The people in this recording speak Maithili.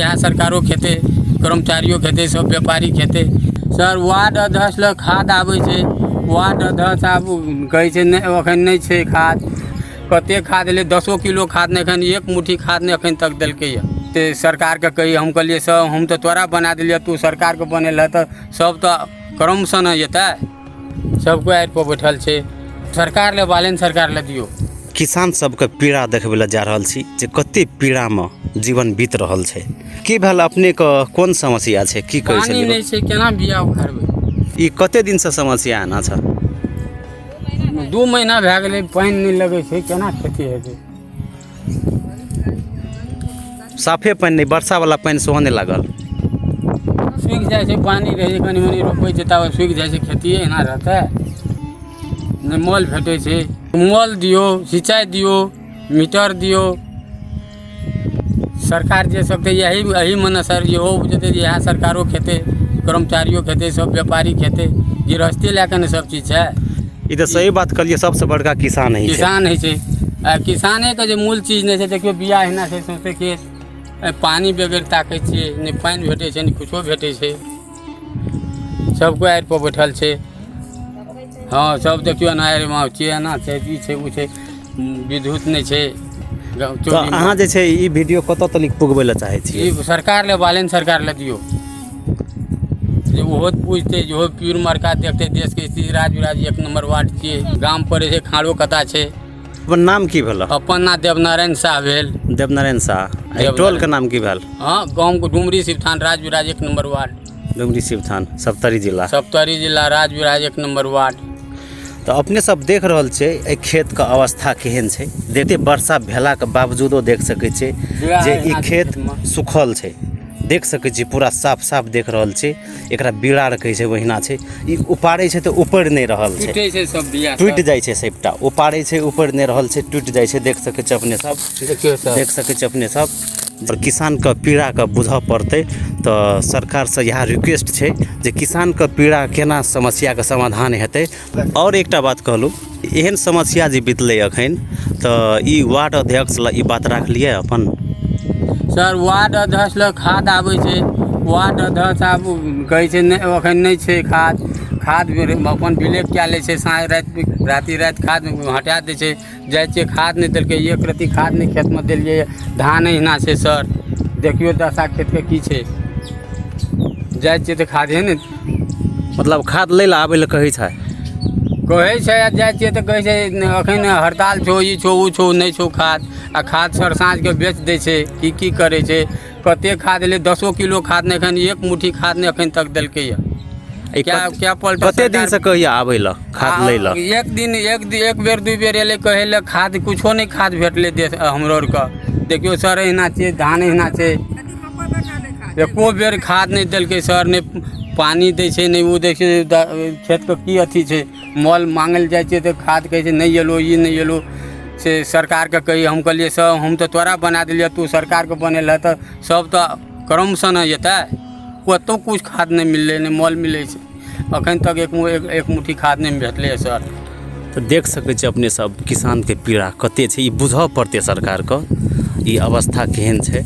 इएह सरकारो खेतै, कर्मचारियो खेतै, सब व्यापारी खेतै। सर, वार्ड अध्यक्ष लग खाद आबै छै। वार्ड अध्यक्ष आब कहै छै, नहि, एखन नहि छै खाद। कतेक खाद एलै? 10 किलो खाद नहि एखन, एक मुट्ठी खाद नहि एखन तक देलकैए। से सरकारके कही, हम कहलियै, सर, हम तऽ तोरा बना देलियै, तू सरकारके बनेलह तऽ सब तऽ क्रमसँ ने जेतै। सब कोइ आड़ि पर बैठल छै। सरकार लए, बालेन सरकार लए दियौ। किसान सबके पीड़ा देखबै लए जा रहल छी जे कते पीड़ामे जीवन बीत रहल छै। की भेल अपनेके? कोन समस्या छै? की कहै पानि छलियै? नहि छै, केना बिया उखाड़बै? ई कते दिनसँ समस्या एना छै? 2 महीना भए गेलै, पानि नहि लगै छै, केना खेती हेतै? साफे पानि नहि, वर्षावला पानि सेहो नहि लागल। सुखि जाइ छै। पानि रहै छै, कनि मनि रोपै छै, तब सुखि जाइ छै। खेतिए एना रहतै? नहि मल भेटै छै। मल दियौ, सिंचाइ दियौ, मीटर दियौ। सरकार जे सकतै यही एहीमे ने सर, इहो बुझतै जे इएह सरकारो खेतै, कर्मचारियो खेतै, सब व्यापारी खेतै। गृहस्थी लए कऽ ने सब चीज छै। ई तऽ सही बात कहलियै, सबसँ बड़का किसान ही छै। किसान होइ छै आ किसानेके जे मूल चीज नहि छै। देखियौ, बिया एहिना छै सौंसे खेत। पानि बगैर ताकै छियै, नहि पानि भेटै छै, नहि किछो भेटै छै। सब कोइ आड़ि पर बैठल छै। हँ, सब देखियौ, एना आड़िमे छियै, एना छै, ई छै, ओ छै, विद्युत नहि छै। तऽ अहाँ जे छै ई वीडियो कतऽ तक पुगबै लए चाहै छियै? ई सरकार लए, बालेन सरकार लए दियौ जे ओहो बुझतै, जे ओहो पीर मरका देखतै देशके स्थिति। राजविराज 1 नंबर वार्ड छियै, गाम पड़ै छै खाड़ो कता छै। अपन नाम की भेल? अपन नाम देवनारायण शाह भेल। देवनारायण शाह। एहि देवनारायण। टोलके नाम की भेल? हँ, गाँवके डुमरी शिवथान, राजविराज 1 नंबर वार्ड। डुमरी शिवथान, सप्तरी जिला। सप्तरी जिला, राजविराज 1 नंबर वार्ड। तऽ अपने सब देख रहल छियै एहि खेतके अवस्था केहन छै। देखते वर्षा भेलाके बावजूदो देख सकै छियै जे ई खेत सुखल छै। देख सकै छी, पूरा साफ साफ देख रहल छी। एकरा बिरार कहै छै, ओहिना छै। ई उपाड़ै छै तऽ उपरि नहि रहल छै। टूटै छै सब बिया। टूटि जाइ छै सबटा। उपाड़ै छै, उपरि नहि रहल छै, टूटि जाइ छै। देख सकै छी अपने सब। देखियौ सर। देख सकै छी अपने सब। आओर किसानके पीड़ाके बुझऽ पड़तै। तऽ सरकारसँ इएह रिक्वेस्ट छै जे किसानके पीड़ा केना समस्याके समाधान हेतै। आओर एकटा बात कहलहुँ, एहन समस्या जे बितलै एखन, तऽ ई वार्ड अध्यक्ष लए ई बात राखलियै अपन? सर, वार्ड अध्यक्ष लग खाद आबै छै। वार्ड अध्यक्ष आब कहै छै, नहि, एखन नहि छै खाद। खाद अपन ब्लैक कए लै छै। साँझ राति, राति राति खाद हटा दै छै। जाइ छियै, खाद नहि देलकै। एक रत्ती खाद नहि खेतमे देलियै। धान एहिना छै सर। देखियौ दशा खेतके की छै। जाइ छियै तऽ खादे नहि। मतलब खाद लै लए आबै लए कहै छै? कहै छै आ जाइ छियै तऽ कहै छै, एखन हड़ताल छौ, ई छौ, ओ छौ, नहि छौ खाद। आ खाद सर साँझके बेच दै छै। की की करै छै? कतेक खाद एलै? 10 किलो खाद नहि एखन, एक मुट्ठी खाद नहि एखन तक देलकैए। ई क्या क्या पलटा। कते दिनसँ कहैया आबै लए, खाद लै लए? एक दिन, एक बेर, दू बेर एलै कहै लए खाद। कुछो नहि खाद भेटलै देश हमरो आरके। देखियौ सर, एहिना छै, धान एहिना छै। एको बेर खाद नहि देलकै सर। नहि पानि दै छै, नहि ओ दै छै। खेतके की अथी छै? मल मांगल जाइ छै तऽ खाद कहै छै, नहि एलो, ई नहि एलो। से सरकारके कही, हम कहलियै, सर, हम तऽ तोरा बना देलियै, तू सरकारके बनेलह तऽ सब तऽ क्रमसँ ने जेतै। कतहु किछु खाद नहि मिललै, नहि मल मिलै छै। एखन तक एक मुट्ठी खाद नहि भेटलै सर। तऽ देख सकै छियै अपने सब, किसानके पीड़ा कते छै। ई बुझऽ पड़तै सरकारके, ई अवस्था केहन छै।